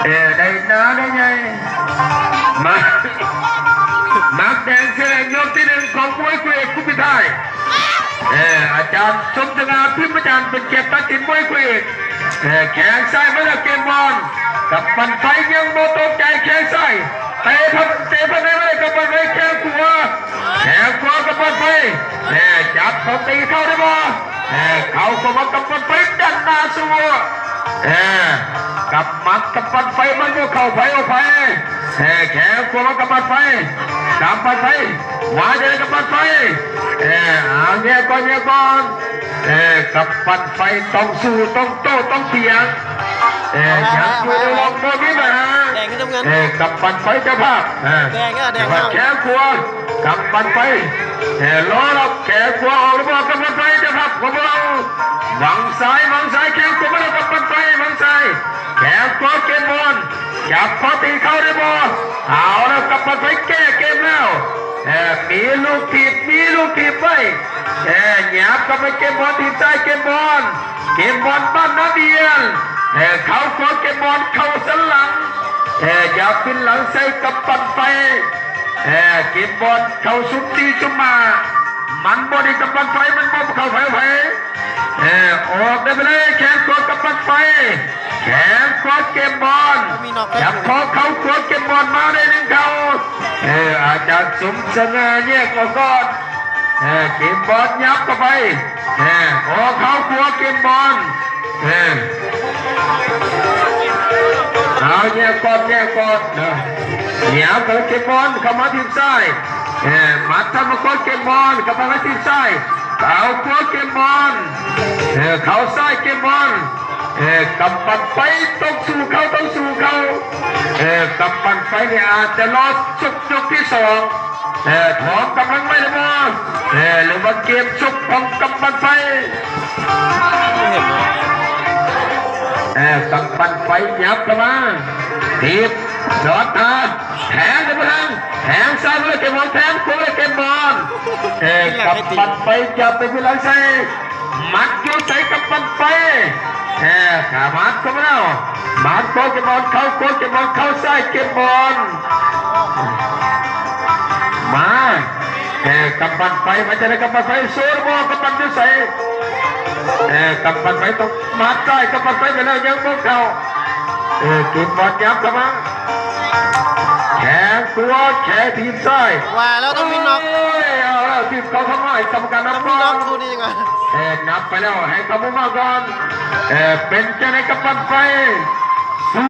ເອີ ໄດ້ໜ້າໄດ້ໃຫຍ່ ໝາກ ໝາກແດງ ເສື້ອແດງ ຍົກທີໜຶ່ງຂອງມວຍຄູ່ເອກຄູ່ສຸດທ້າຍ. ເອີ ອາຈານສົມສະຫງ່າ ພິມມະຈັນ ເປັນເກມຕັດສິນມວຍຄູ່ເອກ. ເອີ ແຂ້ງຊ້າຍມາແລ້ວ ເກມບອນ. ກຳປັນໄຟຍັງບໍ່ຕົກໃຈ ແຂ້ງຊ້າຍ ເຕະພັດ ເຕະພັດໃຫ້ມາແລ້ວ ກຳປັນໄຟ ແຂ້ງຂວາ ແຂ້ງຂວາ ກຳປັນໄຟ. ເອີ ຈັບເຂົ້າ ຕີເຂົ້າໄດ້ບໍ່? ເອີ ເຂົ້າ ເຂົ້າມາ ກຳປັນໄຟ ດັນໜ້າສູ້. ເອີ ກຳໝັດ ກຳປັນໄຟ ມັນບໍ່ເຂົ້າໃຜອອກໃຜ. ເອີ ແຂ້ງຂວາມາ ກຳປັນໄຟ ກຳປັນໄຟ ວ່າຈັ່ງໃດ ກຳປັນໄຟ. ເອີ ເອົາ ແຍກກ່ອນ ແຍກກ່ອນ. ເອີ ກຳປັ່ນໄຟຕ້ອງສູ້ ຕ້ອງໂຕ້ ຕ້ອງຖຽງ. ເອີ ຍັງຢູ່ໃນວງ ບໍ່ມີບັນຫາ. ແດງຄືນ້ຳເງິນ ເອີ ກຳປັ່ນໄຟເຈົ້າພາບ. ເອີ ແດງ ແດງ ແຂ້ງຂວາ ກຳປັ່ນໄຟ. ເອີ ລໍລະ ແຂ້ງຂວາອອກຫຼືບໍ່ ກຳປັ່ນໄຟເຈົ້າພາບຂອງເຮົາ. ຫວັງຊ້າຍ ຫວັງຊ້າຍ ແຂ້ງຂວາມາແລ້ວ ກຳປັ່ນໄຟ ຫວັງຊ້າຍ ແຂ້ງຂວາ ເກມບອນ. ຈັບເຂົ້າ ຕີເຂົ້າໄດ້ບໍ່? ເອົາແລ້ວ ກຳປັ່ນໄຟແກ້ເກມແລ້ວ. ເອີ ມີລູກຖີບ ມີລູກຖີບໄວ້. ເອີ ຫຍັບເຂົ້າໄປ ເກມບອນ ຖີບຊ້າຍ ເກມບອນ ເກມບອນ ບ້ານນາບຽນ. ເອີ ເຂົ້າຂວາ ເກມບອນ ເຂົ້າສັນຫຼັງ. ເອີ ຢ່າປິ່ນຫຼັງໃສ່ ກຳປັ່ນໄຟ. ເອີ ເກມບອນ ເຂົ້າຊຸມສີ່ຊຸມຫ້າ ມັນບໍ່ໄດ້ ກຳປັ່ນໄຟ ມັນບໍ່ເຂົ້າໃຜໃຜ. ເອີ ອອກໄດ້ໄປເລີຍ ແຂ້ງຂວາ ກຳປັ່ນໄຟ ແຂ້ງຂວາ ເກມບອນ. ຈັບຄໍເຂົ້າຂວາ ເກມບອນ ມາໄດ້ໜຶ່ງເຂົ້າ. ເອີ ອາຈານສົມສະຫງ່າແຍກອອກກ່ອນ. ເອີ ເກມບອນ ຫຍັບເຂົ້າໄປ. ເອີ ອອກເຂົ້າຂວາ ເກມບອນ. ເອີ ເອົາ ແຍກກ່ອນ ແຍກກ່ອນເນາະ. ຫຍັບເຂົ້າ ເກມບອນ ເຂົ້າມາທີມຊ້າຍ. ເອີ ໝັດທຳມາຂວາ ເກມບອນ ເຂົ້າມາທີມຊ້າຍ. ເຂົ້າຂວາ ເກມບອນ. ເອີ ເຂົ້າຊ້າຍ ເກມບອນ. ເອີ ກຳປັ່ນໄຟ ຕ້ອງສູ້ເຂົ້າ ຕ້ອງສູ້ເຂົ້າ. ເອີ ກຳປັ່ນໄຟນີ້ອາດຈະລໍຊົກຍົກທີສອງ. ເອີ ຖອມກຳລັງໄວ້ແລ້ວບໍ່? ເອີ ຫຼືວ່າເກມຊົກຂອງກຳປັ່ນໄຟ? ເອີ ກຳປັ່ນໄຟຫຍັບເຂົ້າມາ ຖີບ ສອດຕາ ແທງໄດ້ບໍ່ທັນ ແທງຊ້າຍມາແລ້ວ ເກມບອນ ແທງ ໂກເກມບອນ. ເອີ ກຳປັ່ນໄຟຈະໄປວິໄລໄຊ ມັດຢູ່ໃສ ກຳປັ່ນໄຟ? ເອີ ຂາມາດເຂົ້າມາແລ້ວ ໝາດໂກເກມບອນ ເຂົ້າໂກເກມບອນ ເຂົ້າຊ້າຍ ເກມບອນ ມາ. ເອີ ກຳປັ່ນໄຟ ມາຈາກໃນ ກຳປັ່ນໄຟ ໂຊນບໍ່ ກຳປັ່ນຢູ່ໃສ? ເອີ ກຳປັ່ນໄຟຕ້ອງໝາດຊ້າຍ ກຳປັ່ນໄຟໄປແລ້ວ ຍັງບໍ່ເຂົ້າ. ເອີ ເກມບອນຫຍັບເຂົ້າມາ ແຂ້ງຂວາ ແຂ້ງທີມຊ້າຍ ວ່າແລ້ວຕ້ອງມີນັອກ. ໂອ້ຍ ເອົາແລ້ວ ທີມເຂົາທຳລາຍ ກຳມະການນັບກ່ອນ ຕ້ອງມີນັອກ ຄູ່ນີ້ຫວາ. ເອີ ນັບໄປແລ້ວ ໃຫ້ເຂົາມາກ່ອນ. ເອີ ເປັນຈັ່ງໃດ ກຳປັ່ນໄຟ?